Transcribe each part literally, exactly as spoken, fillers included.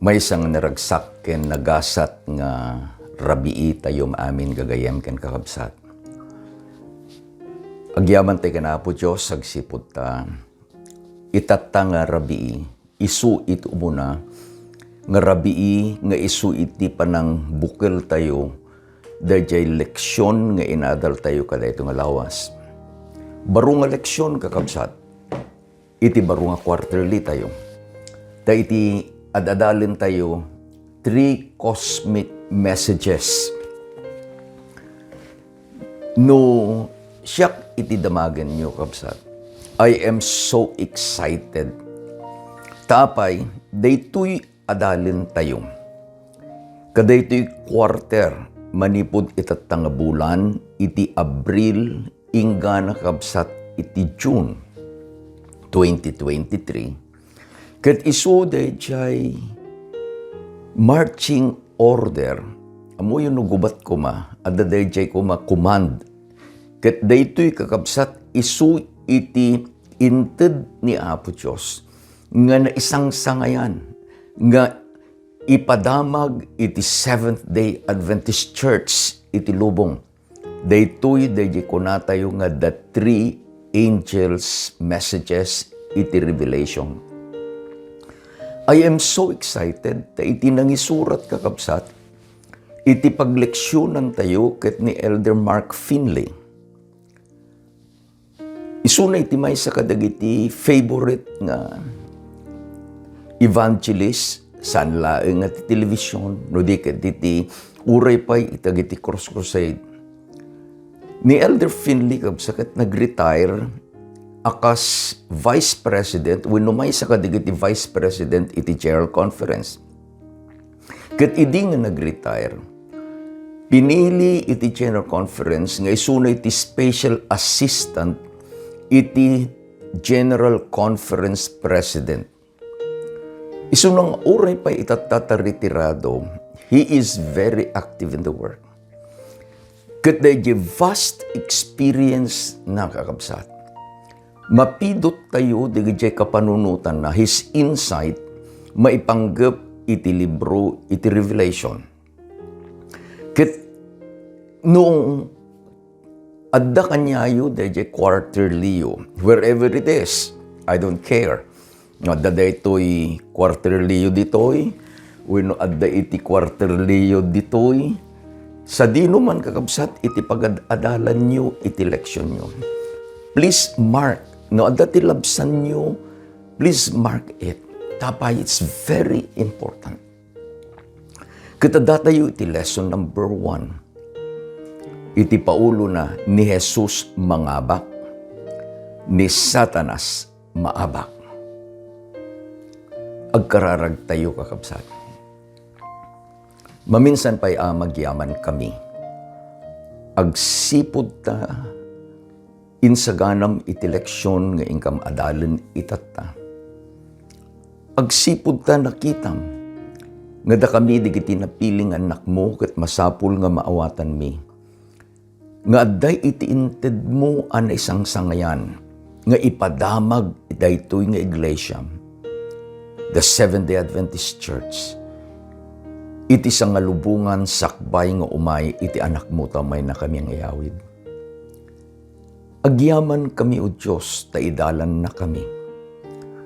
Maysa nga naragsak ken nagasat nga rabii tayo amin, gagayyem ken kakabsat. Agyaman tay ken Apo Dios agsipud ta itatta nga rabii, isu iti umuna nga rabii nga isu iti panangbukel tayo daydiay leksion nga inadal tayo kadayto nga lawas. Baro nga leksion, kakabsat, iti baro nga quarterly tayo. Ta iti ad-adalen tayo, three cosmic messages. No siak iti damagenyo, kabsat, I am so excited. Ta apay, daytoy adalen tayo. Kadaytoy quarter, manipud itatta nga bulan, iti Abril, inggana kabsat iti June twenty twenty-three, ket isu daydiay marching order, ammoyo no gubat koma, adda daydiay koma command. Ket daytoy, kakabsat, isu iti inted ni Apo Dios nga naisangsangayan nga ipadamag iti Seventh-day Adventist Church iti lubong. Daytoy daydi kunatayo nga the three angels' messages iti Revelation. I am so excited ta iti nangisurat, kakabsat, iti pagleksionantayo ket ni Elder Mark Finley. Isuna iti maysa kadagiti favorite nga evangelist, saan laeng nga ti television, no di ket iti uray pay iti dagiti Cross Crusade. Ni Elder Finley, kabsat, ket nag-retire a kas vice president wenno maysa kadagiti vice president iti General Conference. Ket idi nga nag-retire, pinili iti General Conference nga isuna iti special assistant iti General Conference President. Isuna nga uray pay itatta ta retirado, he is very active in the work. Ket daydi vast experience na, kakabsat, mapidottayo dagiti kapanunotanna, his insight, maipanggep iti libro iti Revelation. Ket no adda kaniayo daydi quarterly-yo, wherever it is, I don't care. No adda daytoy quarterly-yo ditoy, wenno adda iti quarterly-yo ditoy, sadino man, kakabsat, iti pagad-adalanyo iti leksionyo, please mark. No adda ti labsanyo, please mark it. Ta apay, it's very important. Ket addatayo iti lesson number one. Iti paulona, ni Jesus mangabak, ni Satanas maabak. Agkararagtayo, kakabsat. Maminsan pay a magyamankami, agsipud ta insaganam iti leksion nga inkam adalen itatta. Agsipud ta nakitam nga dakami dagiti napili nga annakmo ket masapul nga maawatanmi nga adda iti intedmo a naisangsangayan nga ipadamag daytoy nga iglesia, the Seventh-day Adventist Church, iti sangalubongan sakbay nga umay iti annakmo ta umaynakami nga iyawid. Agyamankami, O Dios, ta idalannakami.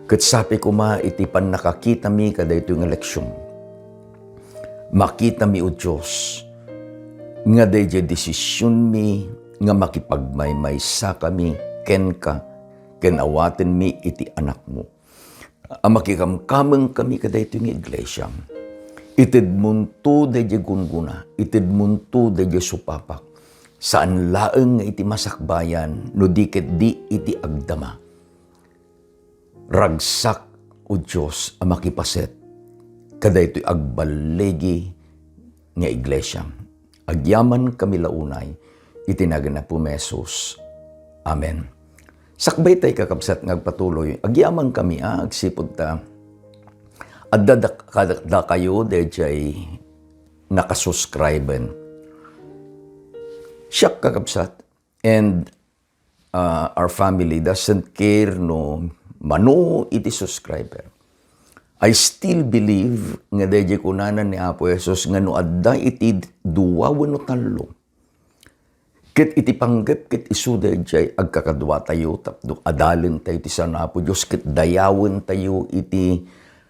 Ket sapay koma iti pannakakitami kadaytoy nga leksion. Makitami, O Dios, nga daydiay desisionmi nga makipagmaymaysakami kenka ken awatenmi iti annakmo a makikamkamengkami kadaytoy nga iglesia. Itedmonto daydiay gunggona, itedmonto daydiay supapak, saan laeng nga iti masakbayan, no di ket di iti agdama. Ragsak, O Dios, a makipaset kadaytoy agballigi nga iglesia. Agyamankami la unay iti nagan ni Apo Jesus. Amen. Sakbay tay, kakabsat, nga agpatuloy, agyamankami a agsipud ta adda dak-, kadakayo daydiay nakasubscriben. Siak, kakabsat, and, uh, our family doesn't care no mano iti subscriber. I still believe nga daydiay kunana ni Apo Jesus nga no adda iti dua wenno tallo, ket iti panggep ket isu daydiay agkakaduatayo tapno adalentayo ti sao ni Apo Dios ket dayawentayo iti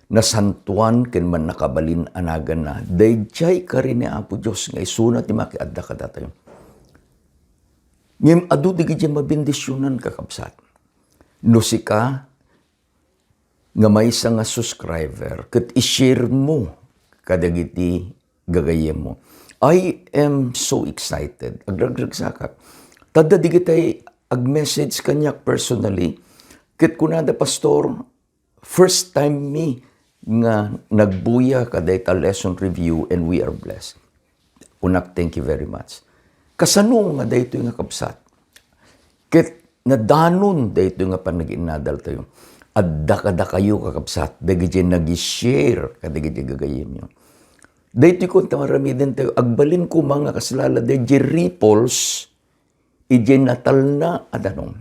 nasantoan ken mannakabalin a naganna. Daydiay kari ni Apo Dios nga isuna ti makiadda kadatayo. Ngem adu dagiti mabendisionan, kakabsat. No sika nga maysa nga subscriber ket i-share mo kadagiti gagayyemmo. I am so excited. Agragragsakak. Tadda digitay ag-message kaniak personally ket kunada, "Pastor, first time mi nga nagbuya kadayta lesson review and we are blessed." Kunak, "Thank you very much." Kasano nga daytoy nga kabsat? Ket nadanon daytoy nga panagiinnadaltayo. Adda kadakayo, kakabsat, dagiti nag-share kadagiti gagayyemyo. Daytoy koma ti aramidentayo, agbalin koma nga kaslala daydiay ripples idiay natalna a danum.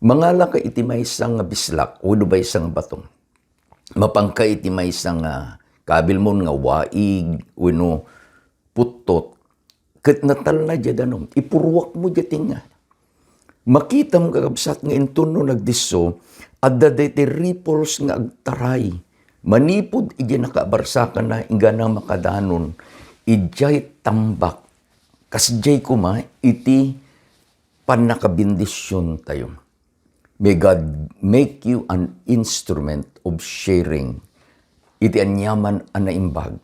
Mangalaka iti maysa nga bislak wenno maysa nga bato. Mapanka iti maysa nga kabilmo nga waig wenno puttot. Ket natalna diay danum. Ipuruakmo diay tengnga. Makitam, kakabsat, nga inton no nagdisso, adda daytoy ripples nga agtaray. Manipud idiay nakaabarsakanna, inggana makadanon idiay tambak. Kasdiay koma iti pannakabendisiontayo. May God make you an instrument of sharing iti aniaman a naimbag.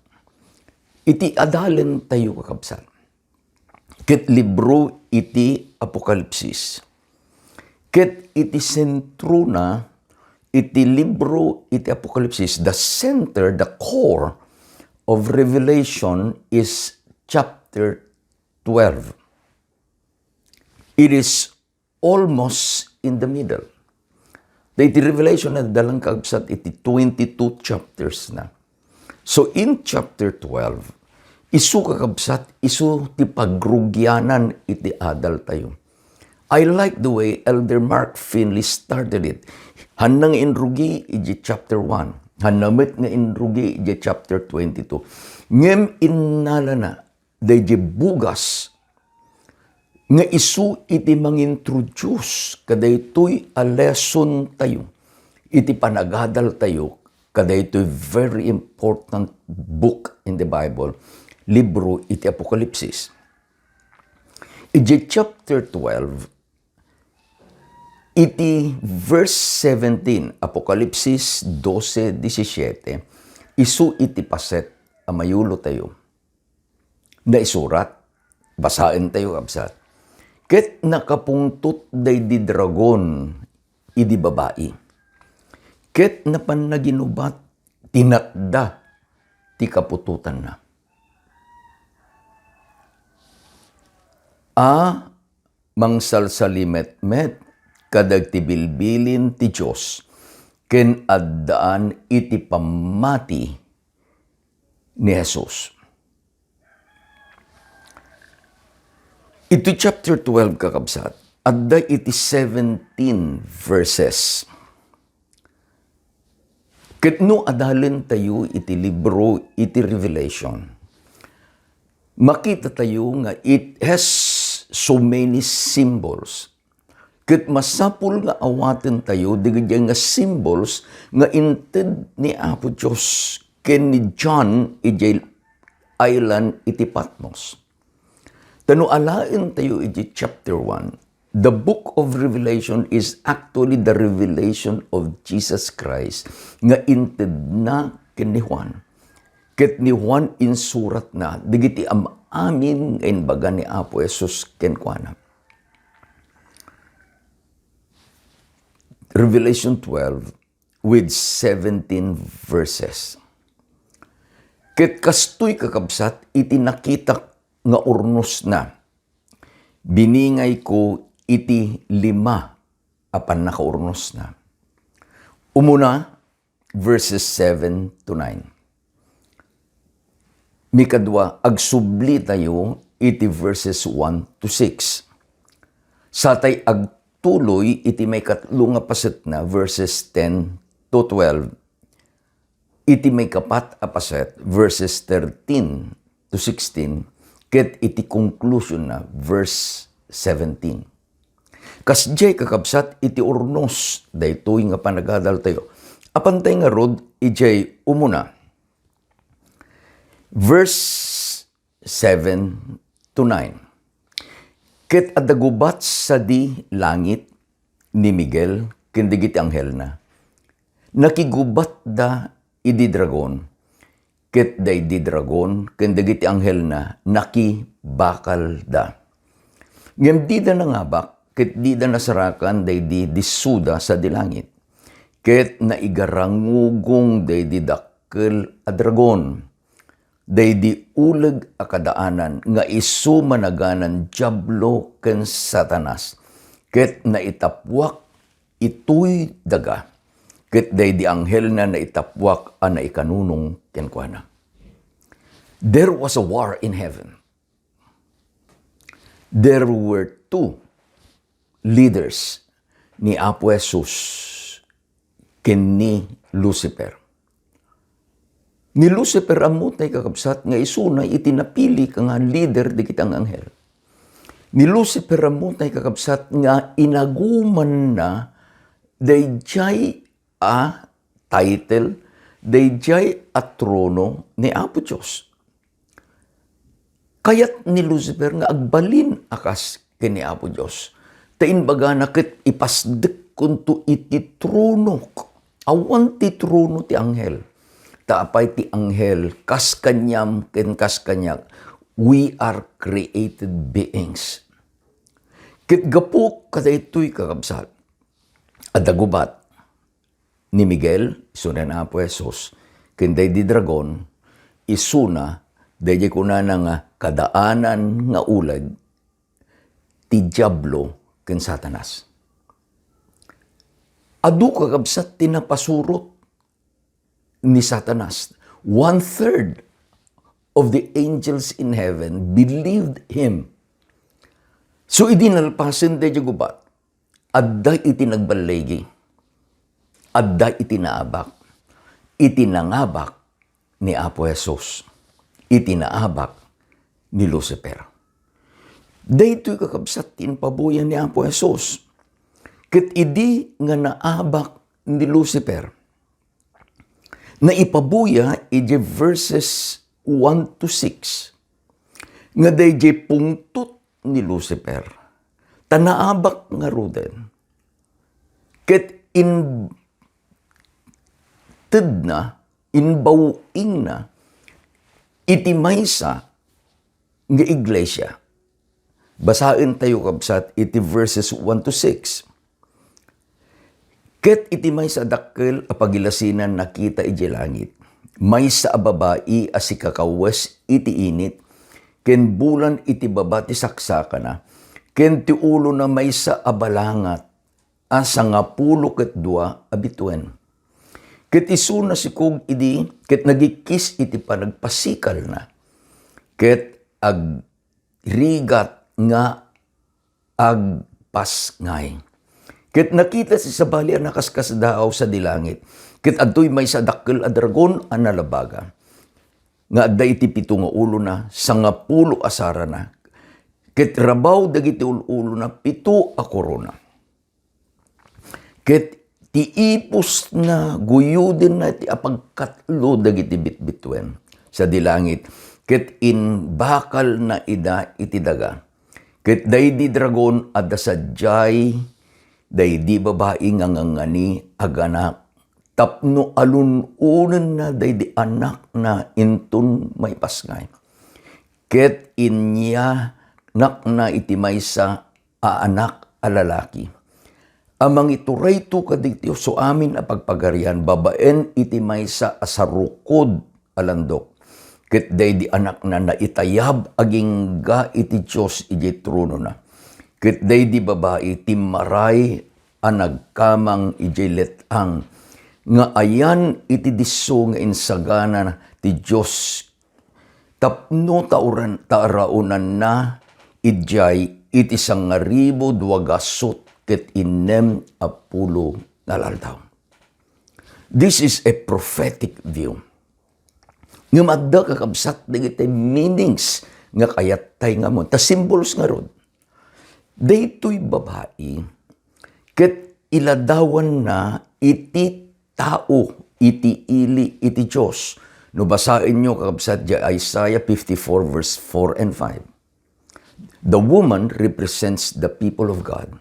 Iti adalentayo, kakabsat, ket libro iti Apokalipsis. Ket iti sentrona iti libro iti Apokalipsis, the center, the core of Revelation is chapter twelve. It is almost in the middle. Daytoy Revelation, adda lang, kakabsat, iti twenty-two chapters na. So in chapter twelve, isu, kakabsat, isu ti pagrugianan iti adaltayo. I like the way Elder Mark Finley started it. Hanna nga inrugi iti chapter one. Hanna met nga inrugi iti chapter twenty-two. Ngem innalana daydiay bugas nga isu iti mangintroduce kadaytoy a lesson tayo iti panagadal tayo kadaytoy very important book in the Bible, libro iti Apokalipsis. Iti chapter twelve, iti verse seventeen, Apokalipsis dose disisiete, isu iti paset a mayulo tayo. Naisurat, basaentayo, kabsat. Ket nakapungtot daydi dragon idi babai. Ket napan naginubat, tinatda ti kaputotanna. A mangsalsalimetmet kadagiti bilbilin ti Dios ken addaan iti pammati ni Jesus. Iti chapter twelve, kakabsat, adda iti seventeen verses. Ket no adalentayo iti libro iti Revelation, makitatayo nga it has so many symbols. Ket masapul nga awatentayo dagiti nga symbols nga inted ni Apo Dios ken ni John idiay island iti Patmos. Ta no alaentayo iti chapter one, the book of Revelation is actually the revelation of Jesus Christ nga intedna ken ni Juan. Ket ni Juan insuratna dagiti am-amin nga imbaga ni Apo Jesus kenkuana. Revelation twelve with seventeen verses. Ket kastoy, kakabsat, iti nakitak nga urnosna, biningayko iti lima a pannakaurnosna. Umuna, verses seven to nine. Mikadua, agsublitayo iti verses one to six. Satay agtuloy iti maikatlo nga pasetna, verses ten to twelve. iti maikapat a paset, verses thirteen to sixteen, ket iti conclusion na, verse seventeen. Kasdiay, kakabsat, iti urnos daytoy nga panagadaltayo. Apantay ngarud idiay umuna. Verse seven to nine. Ket adda gubat sadi langit ni Miguel ken dagiti anghelna. Nakigubatda idi dragon, ket daydi dragon ken dagiti anghelna nakibakalda. Ngem dida nangabak, ket dida nasarakan daydi dissuda sadi langit. Ket naigarangugong daydi dakkel a dragon, daydi uleg a kadaanan nga isu managanan Diablo ken Satanas, ket naitappuak itoy daga, ket daydi anghelna naitappuak a naikanunong kenkuana. There was a war in heaven. There were two leaders, ni Apo Jesus ken ni Lucifer. Ni Lucifer, ammotay, kakabsat, nga isuna iti napili nga leader dagiti anghel. Ni Lucifer, ammotay, kakabsat, nga inagumanna daydiay a title, daydiay a trono ni Apo Dios. Kayat ni Lucifer nga agbalin a kas ken ni Apo Dios. Ta imbagana ket ipasdekkonto iti tronok. Awan ti trono ti anghel. Ta apay ti anghel, kas kaniam ken kas kaniak, we are created beings. Ket gapu kadaytoy, kakabsat, adda gubat ni Miguel, isuna ni Apo Jesus, ken daydi dragon, isuna daydi kunana nga kadaanan nga uleg ti Diablo ken Satanas. Adu, kakabsat, ti napasurot ni Satanas. One third of the angels in heaven believed him. So, idi nalpasen daydi gubat, adda iti nagballigi, adda iti naabak, iti nangabak ni Apo Jesus, iti naabak ni Lucifer. Daytoy, kakabsat, ti impabuya ni Apo Jesus. Ket idi nga naabak ni Lucifer, naipabuya iti verses one to six nga daydiay pungtot ni Lucifer, ta naabak ngaruden, ket intedna, imbaw-ingna iti maysa nga iglesia. Basaentayo, kabsat, iti verses one to six. Ket iti maysa a dakkel a pagilasinan nakita idiay langit, maysa a babai a sikakawes iti init, ken bulan iti baba ti saksakana, ken ti ulona maysa a balangat a sangapulo ket dua a bituen. Ket isu nasikog idi, ket nagikkis iti panagpasikalna, ket agrigat nga agpasngay. Ket nakita ti sabali a nakaskasdaaw sadi langit. Ket adtoy maysa a dakkel a dragon a nalabaga, nga adda iti pito nga ulona, sangapulo a sarana. Ket rabaw dagiti ul-ulona pito a korona. Ket ti ipusna guyodenna ti apagkatlo dagiti bitbituen sadi langit, ket imbakalna ida iti daga. Ket daydi dragon adda sadiay daydi babai nga ngangngani a ganak tapno alun-onenna daydi anakna inton maipasngay. Ket inyanakna iti maysa a anak a lalaki a mangiturayto kadagiti uso amin a pagpagarian babaen iti maysa a sarukod a landok. Ket daydi anakna naitayab agingga iti Dios idiay tronona. Ket daydi babai timmaray a nagkamang idiay let-ang nga ayan iti disso nga insagana ti Dios tapno tauran-, taaraonanna idiay iti sangaribu dua gasut ket innem a pulo nga aldaw. This is a prophetic view. Ngem adda, kakabsat, dagiti meanings nga kayattay nga ammoen. Ta symbols ngarud. Daytoy babai ket iladawanna iti tao, iti ili iti Dios. No basaenyo, kakabsat, diay Isaiah fifty-four verse four and five, the woman represents the people of God.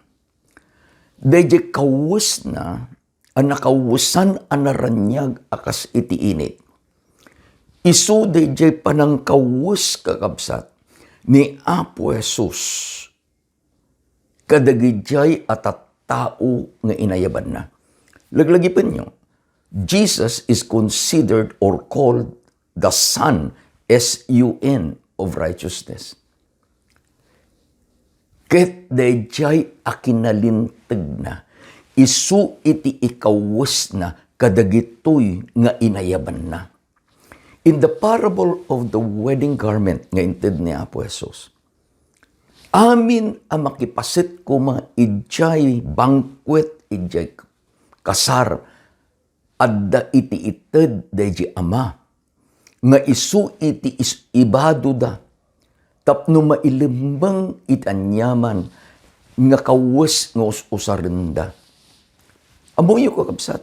Daydiay kawesna a nakawesan a naraniag a kas iti init. Isu daydiay panangkawes, kakabsat, ni Apo Jesus kadagidiay a tattao nga inayabanna. Laglagipenyo, Jesus is considered or called the Sun, S U N, of righteousness. Ket daydiay a kinalintegna, isu iti ikawesna kadagitoy nga inayabanna. In the parable of the wedding garment nga inted ni Apo Jesus, amin a makipaset koma idiay banquet, idiay kasar, adda iti ited daydi Ama, nga isu iti is-, ibadoda tapno mailemmeng iti aniaman nga kawes nga us-usarenda. Ammoyo, kakabsat,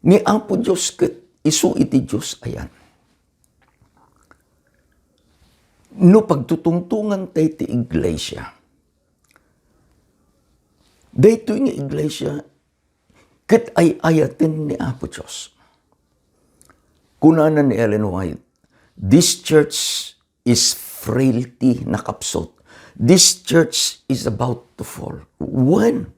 ni Apo Dios ket isu iti Dios ayan. No pagtutungtongan tay ti iglesia, daytoy nga iglesia ket ay-ayaten ni Apo Dios. Kunana ni Ellen White, "This church is frailty nakapsut. This church is about to fall." When?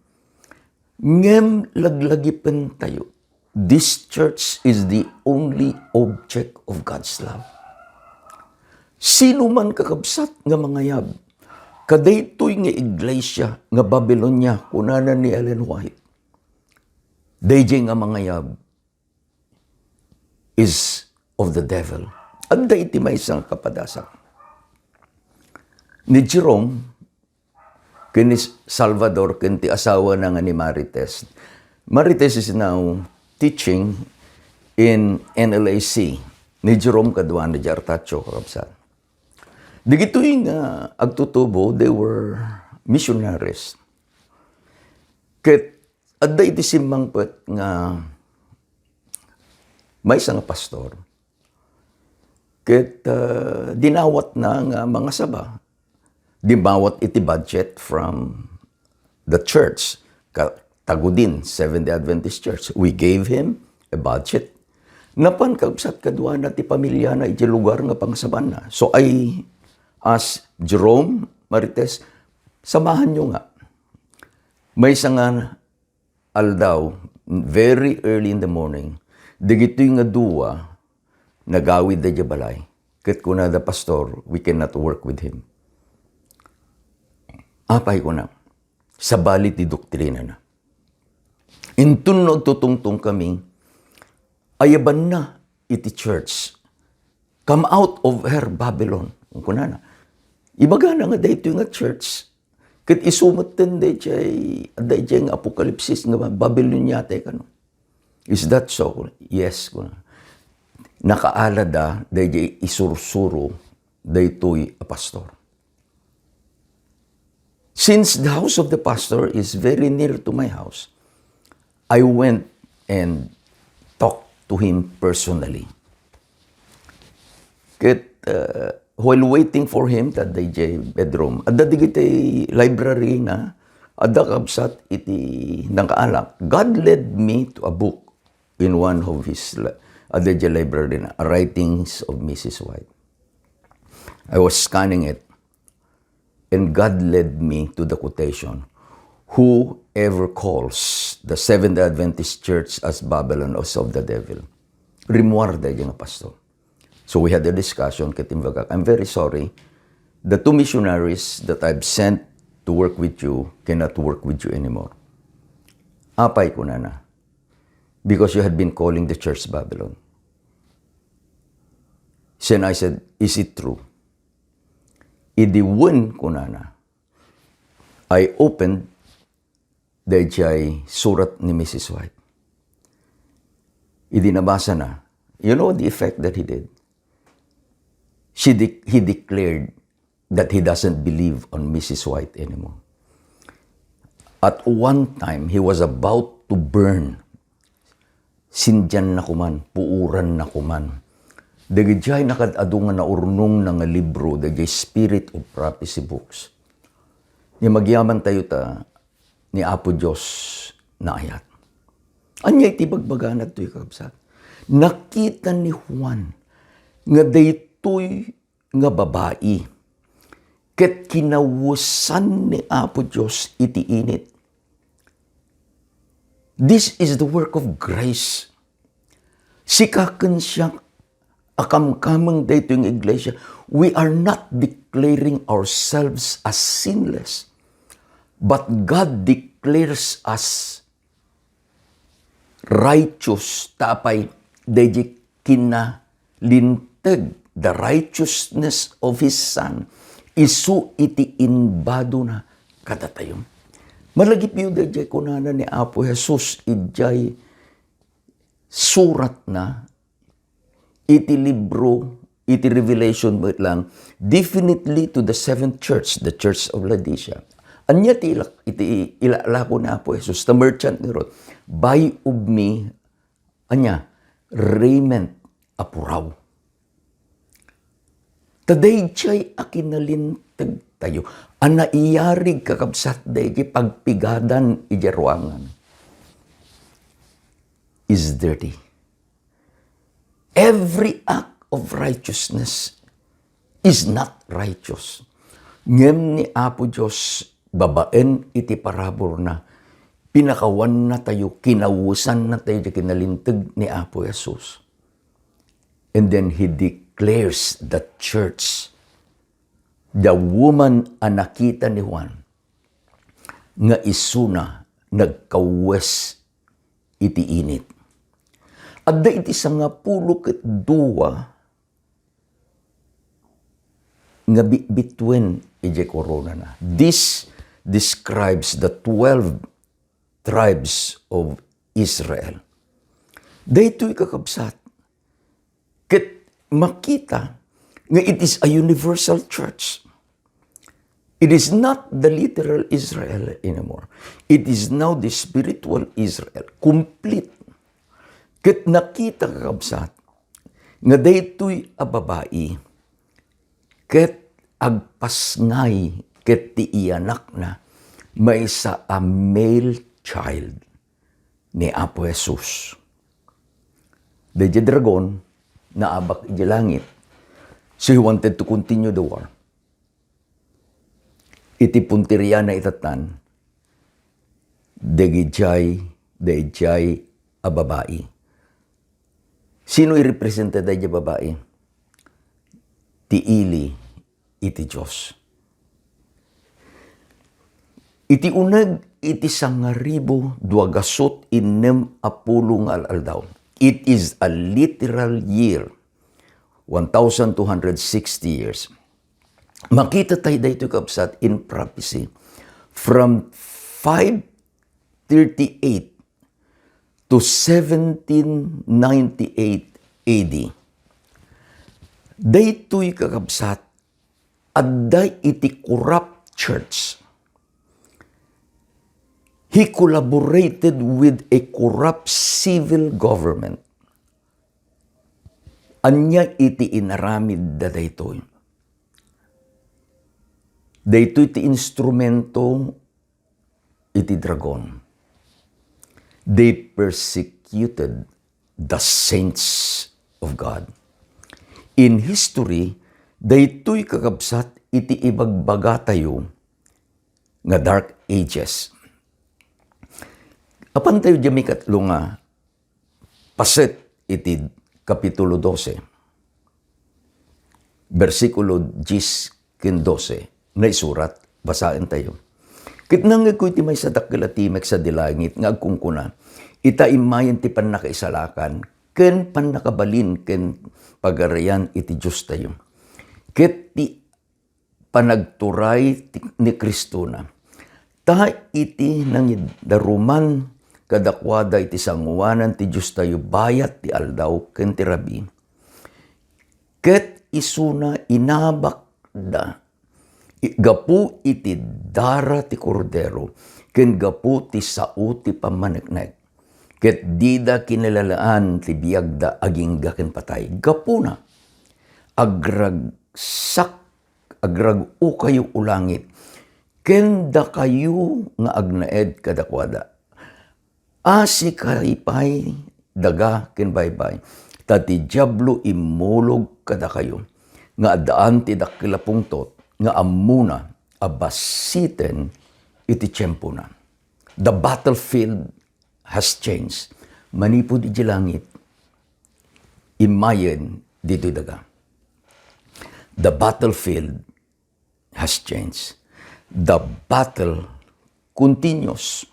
Ngem laglagipentayo, this church is the only object of God's love. Sino man, kakabsat, nga mangayab kadaytoy nga iglesia nga Babilonia, kunana ni Ellen White, daydiay nga mangayab is of the devil. Adda iti maysa nga kapadasan. Ni Jerome ken ni Salvador ken ti asawana nga ni Marites. Marites is now teaching in N L A C. Ni Jerome kaduana di Artacho, kakabsat. Dagitoy nga agtutubo, they were missionaries. Ket adda iti simmangpet nga maysa nga pastor. Ket, ah, dinawatna nga mangasaba. Dimmawat iti budget from the church. Ka-, Tagudin, Seventh-day Adventist Church. We gave him a budget. Napan, kabsat, kaduana ti pamilyana iti lugar nga pangasabanna. So I asked Jerome Marites, "Samahanyo nga." Maysa nga aldaw, very early in the morning, dagitoy nga dua nagawid daydiay balay. Ket kunada, "Pastor, we cannot work with him." "Apay?" kuna. "Sabali ti doktrinana. Inton no agtutungtong kami, ayabanna iti church. Come out of her, Babylon," kunana. Ibagana nga daytoy nga church, ket isu metten daydiay, daydiay nga Apokalipsis nga Babilonia tay kano. "Is that so?" "Yes," kuna. Nakaalada daydiay isursuro daytoy a pastor. Since the house of the pastor is very near to my house, I went and talked to him personally. Ket, uh, while waiting for him, ta daydiay bedroom, adda dagiti library na, adda kabsat iti nangkaalak. God led me to a book in one of his li-, adda daydiay library na, Writings of Missus White. I was scanning it, and God led me to the quotation, "Whoever calls the Seventh-day Adventist Church as Babylon is of the devil." Rimmuar daydiay nga pastor. So we had a discussion, ket imbagak, "I'm very sorry. The two missionaries that I've sent to work with you cannot work with you anymore." "Apay?" kunana. "Because you had been calling the church Babylon." Then I said, "Is it true?" Idi wen, kunana, I opened daydiay surat ni Missus White. Idi nabasana, you know the effect that he did? She de-, he declared that he doesn't believe on Missus White anymore. At one time, he was about to burn. Sindianna koman, puoranna koman. Dagidiay nakaad-adu nga naurnongna nga libro, dagidiay Spirit of Prophecy books. Ni, agyamanen tayo ta, ni Apo Dios naayat. Ania iti ibagbagana ditoy, kakabsat? Nakita ni Juan nga daytoy nga babai ket kinawesan ni Apo Dios iti init. This is the work of grace. Sika ken siak a kamkameng daytoy nga iglesia, we are not declaring ourselves as sinless, but God declares us righteous, ta apay, daydi kinalinteg, the righteousness of His Son, isu iti imbadona kadatayo. Malagipyo daydiay kunana ni Apo Jesus idiay suratna iti libro, iti Revelation met lang, definitely to the seventh church, the church of Laodicea. Ania ti ila-, iti ilalako ni Apo Jesus, the merchant ngarud, "Buy of me," ania, "raiment a puraw." Ta daydiay a kinalinteg tayo, a naiyarig, kakabsat, daydi pagpigadan idiay ruangan is dirty. Every act of righteousness is not righteous. Ngem ni Apo Dios, babaen iti parabolna, pinakawanna tayo, kinawesanna tayo iti kinalinteg ni Apo Jesus. And then he declares the church, the woman a nakita ni Juan, nga isuna nagkawes iti init. Adda iti sangapulo ket dua nga bitbituen idiay koronana. This describes the twelve tribes of Israel. Daytoy, kakabsat, ket makita nga it is a universal church. It is not the literal Israel anymore. It is now the spiritual Israel, complete. Ket nakita, kakabsat, nga daytoy a babai ket agpasngay ket ti iyanakna maysa a male child ni Apo Jesus. Daydiay dragon, naabak idiay langit. So he wanted to continue the war. Iti punteriana itattan, dagidiay, daydiay a babai. Sino irepresenta daydiay babai? Ti ili iti Dios. Iti uneg iti sangaribu dua gasut innem a pulo nga al-aldaw, it is a literal year, one thousand two hundred sixty years. Makita tayo daytoy, kabsat, in prophecy from five thirty-eight to seventeen ninety-eight A D. Daytoy, kakabsat, adda iti corrupt church. He collaborated with a corrupt civil government. Ania iti inaramidda daytoy? Daytoy ti instrumento iti dragon. They persecuted the saints of God. In history, daytoy, kakabsat, iti ibagbagatayo nga Dark Ages. Apan tayo diay maikatlo nga paset iti Kapitulo dose, bersikulo dies ken dose, naisurat, basaen tayo. Ket nangngegko iti maysa dakkel a timek sadi langit nga agkunkuna, "Ita immayen ti pannakaisalakan ken pannakabalin ken pagarian iti Diostayo, ket ti panagturay ti, ni Cristona. Ta iti nangidaruman kadakuada iti sangoanan ti Diostayo bayat ti aldaw ken ti rabii. Ket isuna inabakda i-, gapu iti dara ti Kordero ken gapu ti sao ti pammaneknek. Ket dida kinalalaan ti biagda agingga ken patay. Gapuna, agragsak, agrag-okayo, O langit, ken dakayo nga agnaed kadakuada. Asikay pay daga ken baybay, ta ti Diablo immulog kadakayo nga addaan ti dakkel a pungtot nga ammona a basiten iti tiempona. The battlefield has changed. Manipud idiay langit, immayen ditoy daga. The battlefield has changed. The battle continues.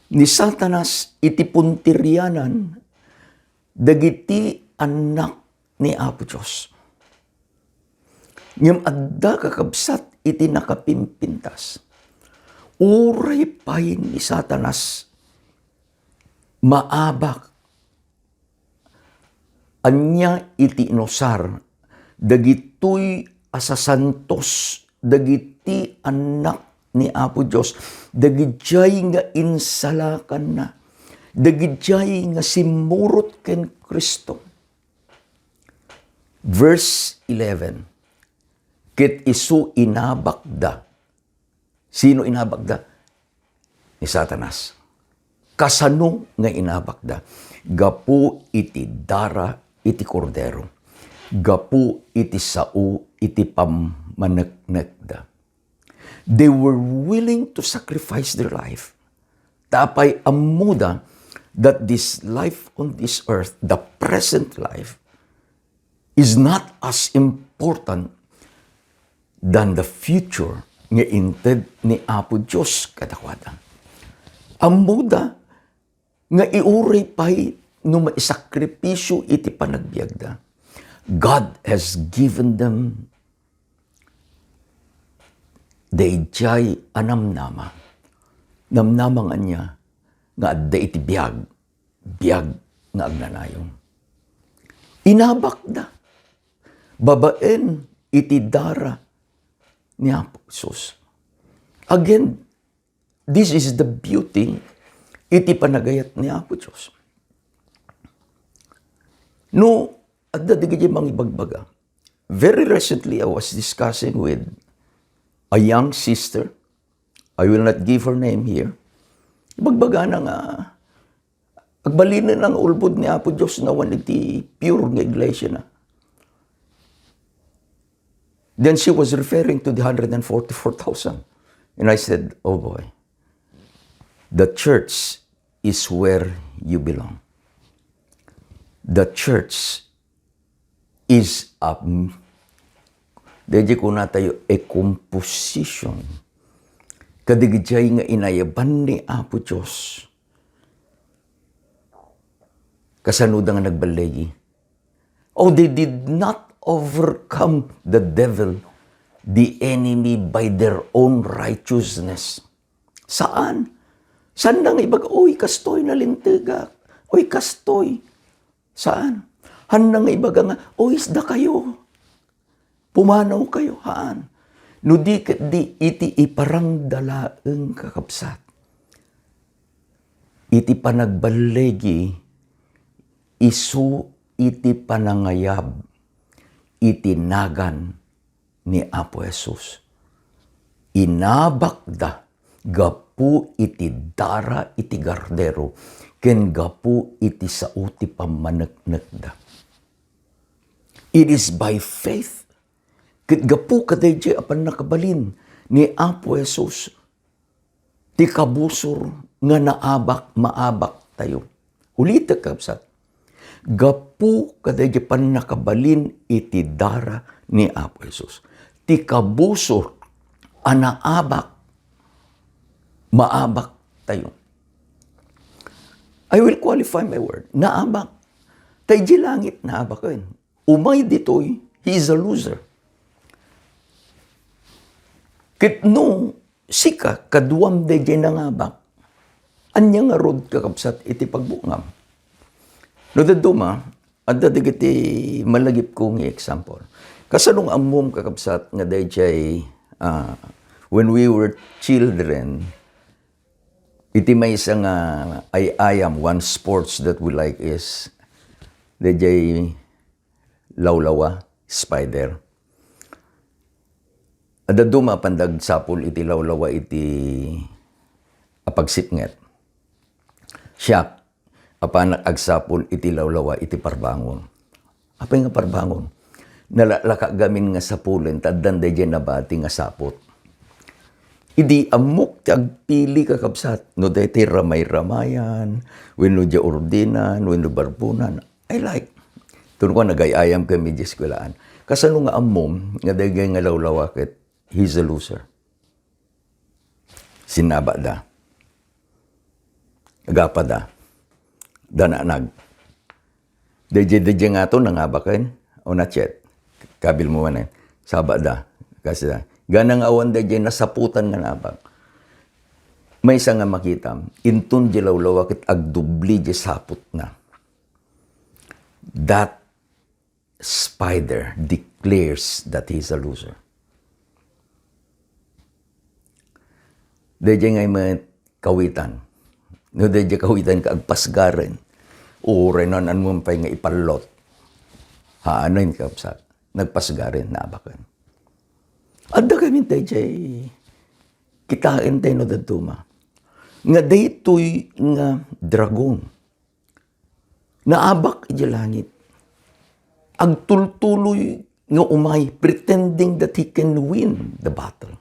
Ni Satanas iti punterianan dagiti annak ni Apo Dios. Ngem adda, kakabsat, iti nakapimpintas. Uray pay ni Satanas maabak ania iti inusar dagitoy a sasantos dagiti annak ni Apo Dios, dagidiay nga insalakanna, dagidiay nga simmurot ken Cristo. Verse eleven, ket isu inabakda. Sino inabakda? Ni Satanas. Kasano nga inabakda? Gapu iti dara iti Kordero. Gapu iti sao iti pammaneknekda. They were willing to sacrifice their life. Ta apay ammoda that this life on this earth, the present life, is not as important than the future nga inted ni Apo Dios kadakuada. Ammoda nga iuray pay no maisakripisyo iti panagbiagda, God has given them daydiay a namnama. Namnama nga ania? Nga adda iti biag, biag nga agnanayon. Inabakda babaen iti dara ni Apo Jesus. Again, this is the beauty iti panagayat ni Apo Dios. No, adda dagiti mangibagbaga. Very recently, I was discussing with a young sister. I will not give her name here. Ibagbagana nga agbalinenna nga ulbod ni Apo Dios nga awan iti pure nga iglesia na. Then she was referring to the hundred and forty-four thousand. And I said, "Oh boy, the church is where you belong. The church is a," daydi kunatayo, a composition. Kadagiti nga inayaban ni Apo Dios. Kasano da nga nagballigi? Oh, they did not overcome the devil, the enemy, by their own righteousness. Saan? Saan na nga ibaga, "Uy, kastoy, nalintegak. Uy, kastoy." Saan? Hanna nga ibaga nga, "Uy, isda kayo. Pumanaw kayo." Haan. No di ket di iti iparangda laeng, kakabsat. Iti panagballigi, isu iti panangayab iti nagan ni Apo Jesus. Inabakda gapu iti dara iti Kordero ken gapu iti sao ti pammaneknekda. It is by faith. Ket gapu kadaydiay a pannakabalin ni Apo Jesus, ti kabusor nga naabak, maabak tayo. Ulitek, kabsat, gapu kadaydiay pannakabalin iti dara ni Apo Jesus, ti kabusor a naabak, maabak tayo. I will qualify my word. Naabak. Ta idiay langit, naabak ken. Umay ditoy, he is a loser. Ket no, sika, kaduam daydiay nangabak. Ania ngarud, kakabsat, iti pagbungam? No dadduma, adda dagiti malagipko nga example. Kasano nga ammom, kakabsat, nga daydiay, ah, when we were children, iti maysa nga ay-ayam, one sports that we like is daydiay lawlawa, spider. Adda duma a pandagsapul iti lawlawa iti apagsipnget. Siak, apanak agsapul iti lawlawa iti parbangon. Apay nga parbangon? Nalaklaka gamin nga sapulen, ta addan daydiay nabati nga saput. Idi ammok ti agpili, kakabsat, no daytoy ramay-ramayan, wenno diay urdinan, wenno barbunan, I like. Tungkol nagay-ayam kami diay eskuelaan. Kasano nga ammom nga daydiay nga lawlawa ket he's a loser? Sinabada. Agapada. Dananag. Daydiay, daydiay nga to, nangabaken? O not yet? Kabil mo man eh. Sabada. Kasi da. Gana nga awan daydiay nasaputan nga nabak. Maysa nga makita, inton di lawlawa ket agdubli di saputna. That spider declares that he's a loser. Daydiay nga met kawitan. No, daydiay kawitan ka agpasgaren. Uray nan, anmo pay nga ipallot. Haanoy, kabsat? Nagpasgaren, naabaken. Adda kami daydiay kitaen tayo no dadduma. Nga daytoy nga dragon. Naabak idiay langit. Agtultuloy nga umay, pretending that he can win the battle.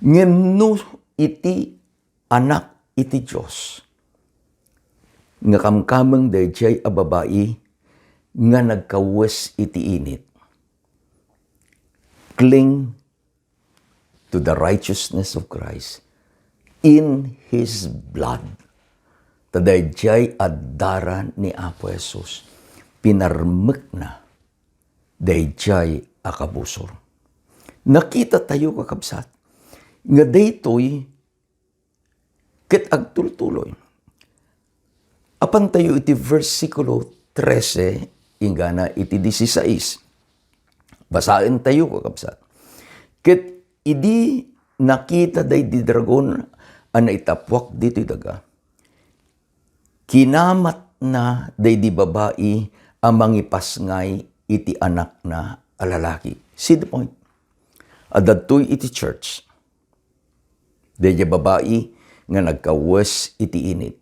Ngem no iti Anak iti Dios, nga kamkameng daydiay a babai nga nagkawes iti init. Cling to the righteousness of Christ in His blood. Ta daydiay addara ni Apo Jesus, pinarmekna daydiay a kabusor. Nakita tayo, kakabsat, nga daytoy ket agtultuloy. Apan tayo iti versikulo trese inggana iti disisais. Basaen tayo, kakabsat. Ket idi nakita daydi dragon a naitappuak ditoy daga, kinamatna daydi babai a mangipasngay iti anakna a lalaki. See the point? Adda daytoy iti church. Daydiay babai nga nagkawes iti init.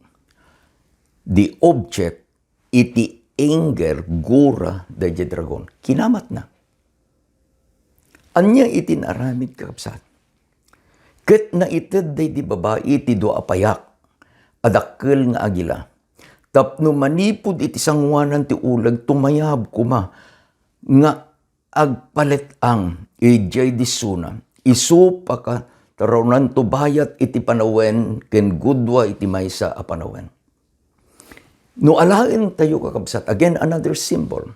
The object iti anger, gura, daydiay dragon. Kinamatna. Ania iti naaramid, kakabsat? Ket naited daydi babai ti dua a payak a dakkel nga agila. Tapno manipud iti sangoanan ti uleg, tumayab koma nga agpalet-ang idiay disona, isu pakataronanto bayat iti panawen ken gudua iti maysa a panawen. No alaentayo, kakabsat, again, another symbol.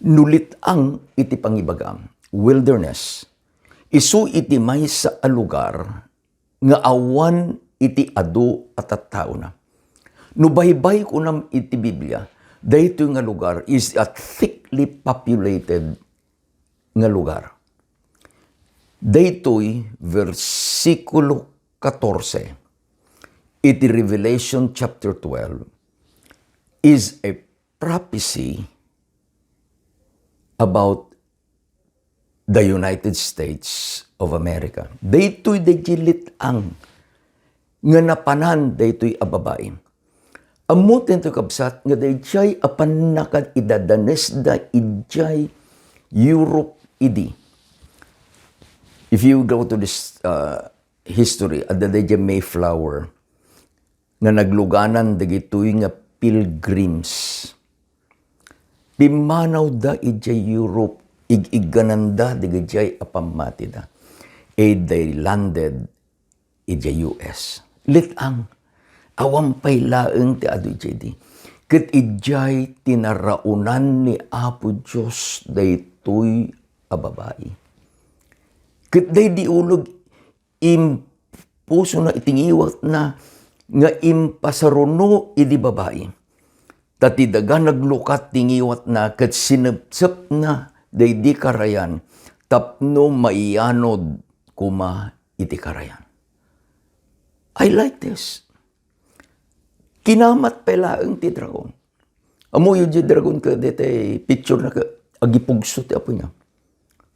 No lit-ang iti pangibagam, wilderness, isu iti maysa a lugar nga awan iti adu a tattaona. No baybay kunam iti Biblia, daytoy nga lugar is a thickly populated nga lugar. Daytoy versikulo katorse iti Revelation chapter twelve is a prophecy about the United States of America. Daytoy daydiay lit-ang nga napanan daytoy a babai. Ammo tayo, kabsat, nga daydiay a pannakaidadanesta idiay Europe idi. If you go to this, uh, history, adda daydiay Mayflower nga nagluganan dagitoy nga pilgrims. Pimmanawda idiay Europe, ig-iggananda dagitoy a pammatida. And they landed idiay U S. Lit-ang, awan pay laeng ti adu idiay di. Ket idiay tinaraonan ni Apo Dios daytoy a babai. Ket daydi uleg, impusona iti ngiwatna nga impasaruno idi babai. Ta ti daga naglukat ti ngiwatna ket sinepsepna daydi karayan tapno maiyanod koma iti karayan. I like this. Kinamat pay laeng ti dragon. Ammoyo diay dragon ket daytoy picture na ket agipugso ti apuy na.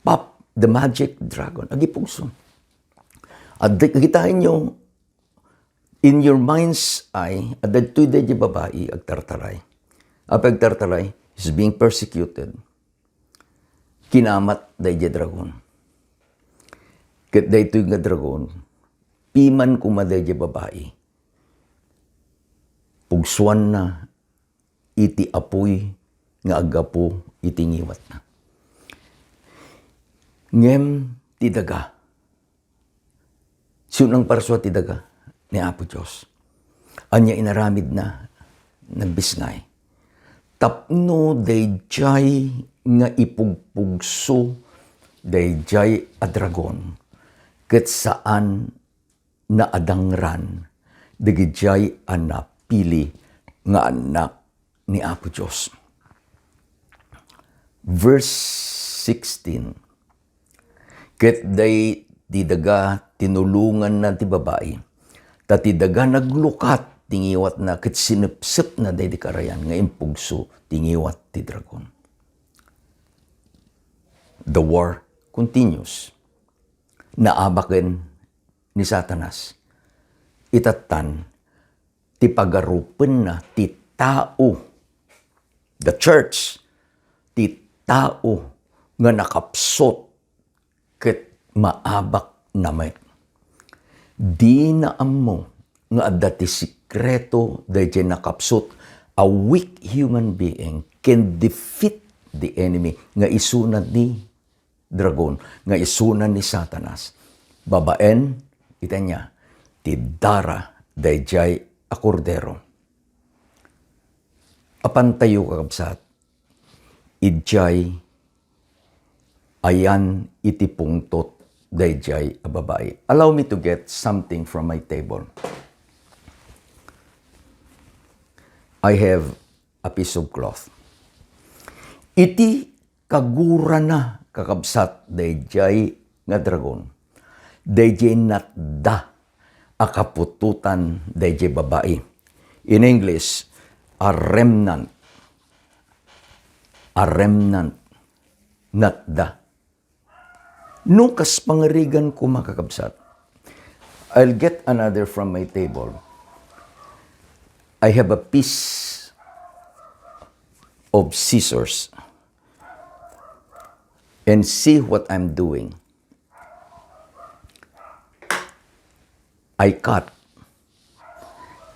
Pop, the magic dragon, agipugso. At di-, kitaenyo, in your mind's eye, adda ditoy daydi babai agtartaray. Apay agtartaray? He's being persecuted. Kinamat daydi dragon. Ket daytoy nga dragon, piman koma daydi babai, pugsuanna iti apuy nga aggapu iti ngiwatna. Ngem ti daga, sino nangparsua ti daga? Ni Apo Dios. Ania inaramidna? Nagbisngay. Tapno daydiay nga ipugpugso daydiay a dragon, ket saan na adangran dagidiay a napili nga annak ni Apo Dios. Verse sixteen, ket daydi daga tinulonganna ti babai, ta ti daga naglukat ti ngiwatna ket sinepsepna daydi karayan nga impugso ti ngiwat ti dragon. The war continues. Naabaken ni Satanas. Itattan ti pagarupenna ti tao, the church, ti tao nga nakapsut ket maabakna met. Dina ammo nga adda ti sekreto daydiay nakapsut a weak human being can defeat the enemy nga isuna ni dragon, nga isuna ni Satanas, babaen iti ania? Ti dara daydiay a Kordero. Apantayo, kakabsat, idiay ayan iti pungtot daydiay a babai. Allow me to get something from my table. I have a piece of cloth. Iti kagurana, kakabsat, daydiay nga dragon, daydiay natda a kaputotan daydiay babai. In English, a remnant. A remnant. Natda. No kas pangarigan koma, kakabsat, I'll get another from my table. I have a piece of scissors and see what I'm doing. I cut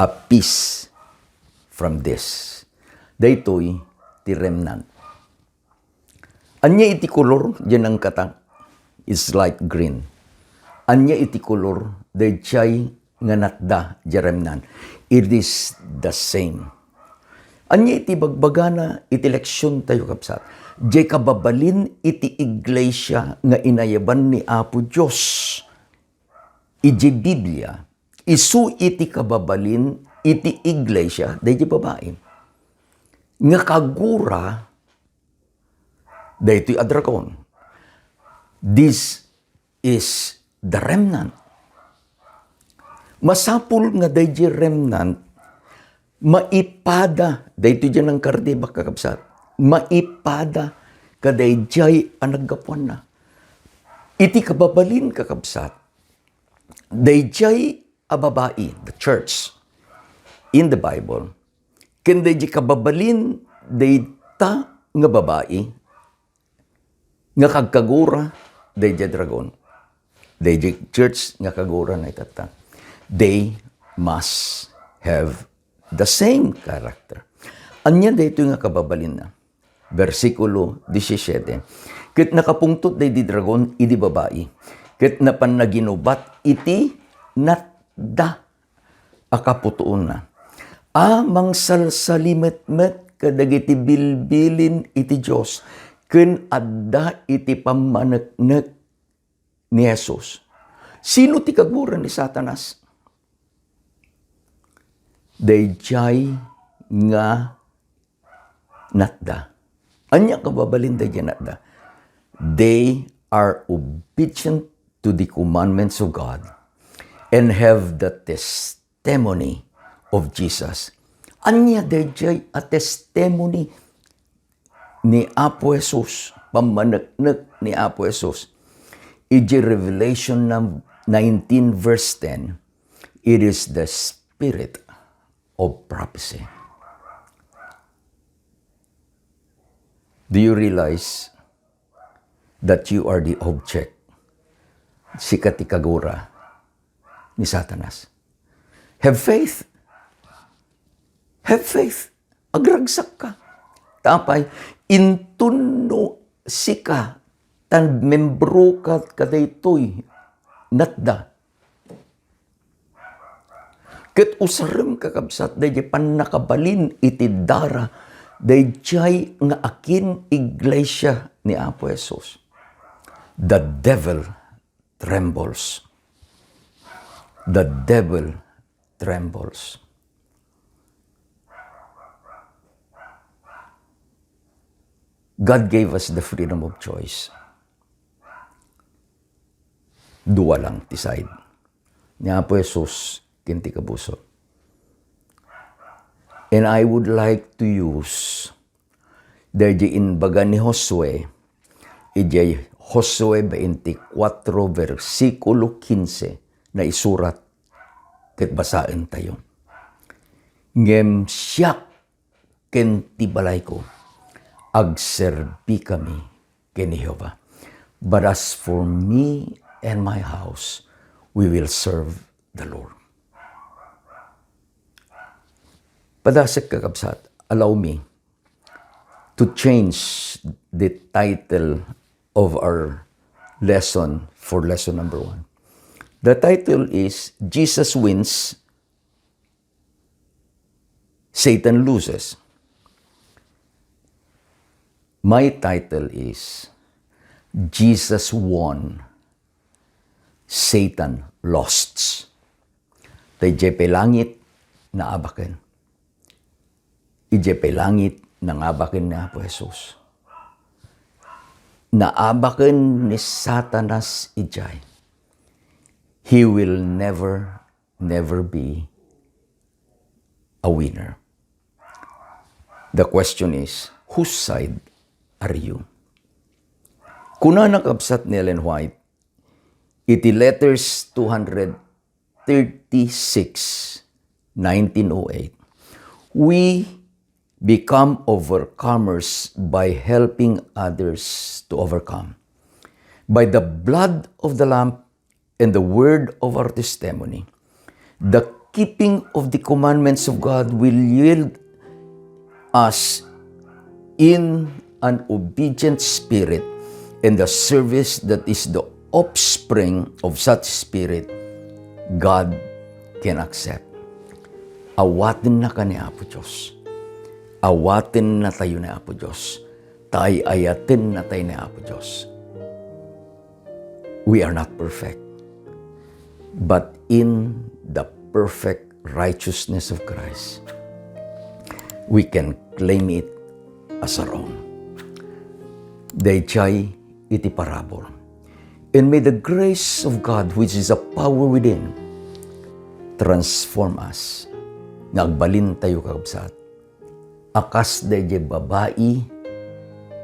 a piece from this. Daytoy ti remnant. Ania iti kolor diay nangkatak? It's light green. Ania iti kolor daydiay nga natda diay remnant? It is the same. Ania iti bagbagana iti leksiontayo, kabsat? Diay kababalin iti iglesia nga inayaban ni Apo Dios. Idiay Biblia, isu iti kababalin iti iglesia daydiay babai nga kagura daytoy a dragon. This is the remnant. Masapul nga daydiay remnant maipada, daytoy diay nangkardi, kakabsat, maipada kadaydiay a naggapuanna. Iti kababalin, kakabsat, daydiay a babai, the church, in the Bible, ken daydiay kababalin dayta nga babai nga kagkagura daydiay dragon, daydiay church nga kagura na itatta, they must have the same character. Ania daytoy nga kababalinna? Bersikulo disisiete, ket nakapungtot daydi dragon idi babai, ket napan naginubat iti natda a kaputoonna, a mangsalsalimetmet kadagiti bilbilin iti Dios, ken adda iti pammaneknek ni Jesus. Sino ti kagura ni Satanas? Daydiay nga natda. Ania kababalin daydiay natda? They are obedient to the commandments of God and have the testimony of Jesus. Ania daydiay a testimony ni Apo Jesus, pammaneknek ni Apo Jesus? Iti Revelation num-, nineteen verse ten, it is the spirit of prophecy. Do you realize that you are the object? Sika ti kagura ni Satanas. Have faith. Have faith. Agragsakka. Tapay, inton no sika, tan membroka kadaytoy natda. Ket usarem, kakabsat, daydiay pannakabalin iti dara, daydiay nga akin iglesia ni Apo Jesus. The devil trembles. The devil trembles. God gave us the freedom of choice. Dua lang ti side. Ni Apo Jesus ken ti kabuso. And I would like to use daydiay imbaga ni Josue, idiay Josue twenty-four, versikulo quince, naisurat ket basaentayo. Ngem siak ken ti balayko, agserbikami ken ni Jehovah. But as for me and my house, we will serve the Lord. Padasek, kakabsat, allow me to change the title of our lesson for lesson number one. The title is Jesus Wins, Satan Loses. My title is Jesus Won, Satan Lost. Daydiay pay langit, naabaken. Idiay pay langit, nangabaken ni Apo Jesus. Naabaken ni Satanas idiay. He will never, never be a winner. The question is, whose side are you? Kunana, kabsat, ni Ellen White, iti Letters two hundred thirty-six, nineteen oh eight, "We become overcomers by helping others to overcome. By the blood of the Lamb and the word of our testimony, the keeping of the commandments of God will yield us in an obedient spirit and the service that is the offspring of such spirit, God can accept." Awatennaka ni Apo Dios. Awatennatayo ni Apo Dios. Ta ay-ayatennatayo ni Apo Dios. We are not perfect. But in the perfect righteousness of Christ, we can claim it as our own. Daydiay iti parabur. And may the grace of God, which is a power within, transform us. Nga agbalintayo, kakabsat, a kas daydiay babai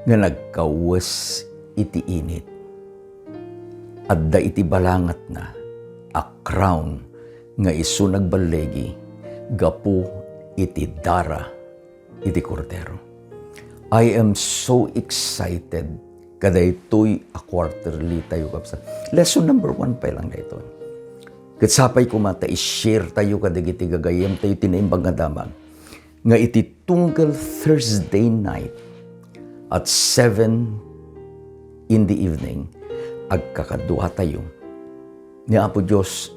nga nagkawes iti init. Adda iti balangatna a crown nga isu nagballigi gapu iti dara iti Kordero. I am so excited kadaytoy a quarterly tayo, kabsat. Lesson number one pa lang daytoy. Ket sapay koma ta i-share tayo kadagiti gagayyem tayo ti Naimbag nga Damag nga iti tunggal Thursday night at seven in the evening, agkakadua tayo. Ni Apo Dios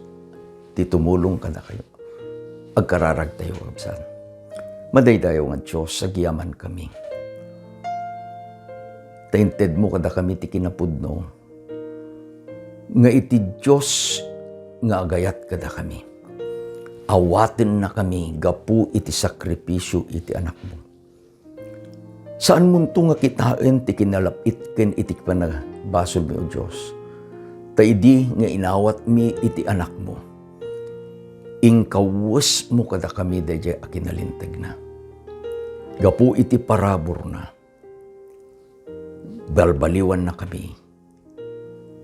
ti tumulong kadakayo. Agkararag tayo, kabsat. Madaydayaw nga Dios, agyamankami. Ta intedmo kadakami ti kinapudno. nga iti Dios nga agayat kadakami. Awatennakami gapu iti sakripisio iti Anakmo. Saanmonto nga kitaen ti kinalap-it ken iti panagbasolmi, O Dios. Ta idi nga inawatmi iti Anakmo, inkawesmo kadakami daydiay a kinalintegna. Gapu iti paraburna, balbaliwannakami.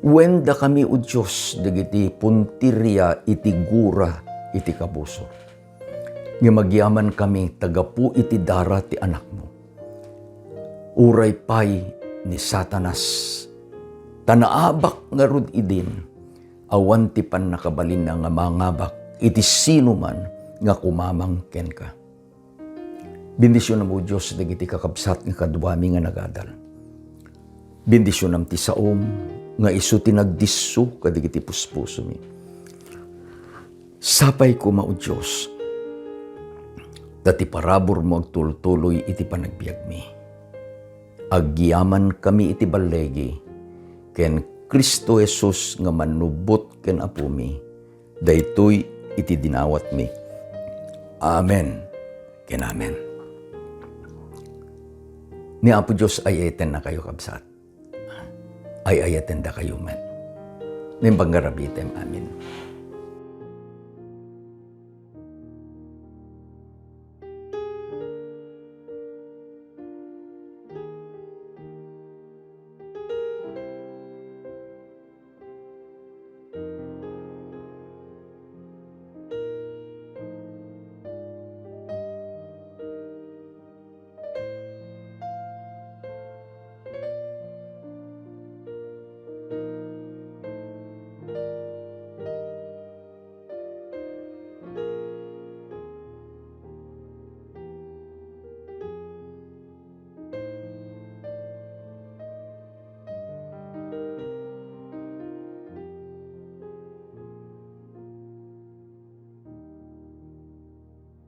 Wen dakami, O Dios, dagiti puntiria iti gura iti kabusor. Ngem agyamankami ta gapu iti dara ti Anakmo, uray pay ni Satanas, ta naabak ngarud idin, awan ti pannakabalinna nga mangabak iti sinuman nga kumamang kenka. Bendisionam, O Dios, dagiti kakabsat nga kaduami nga nagadal. Bendisionam ti saom nga isu ti nagdisso kadagiti puspusomi. Sapay koma, O Dios, ta ti paraburmo agtultuloy iti panagbiagmi. Agyamankami iti balligi ken Cristo Jesus nga mannubot ken Apomi, daytoy iti dinawatmi. Amen ken amen. Ni Apo Dios ay-ayatennakayo, kabsat. Ay-ayatendakayo met. Naimbag nga rabitem. Amen.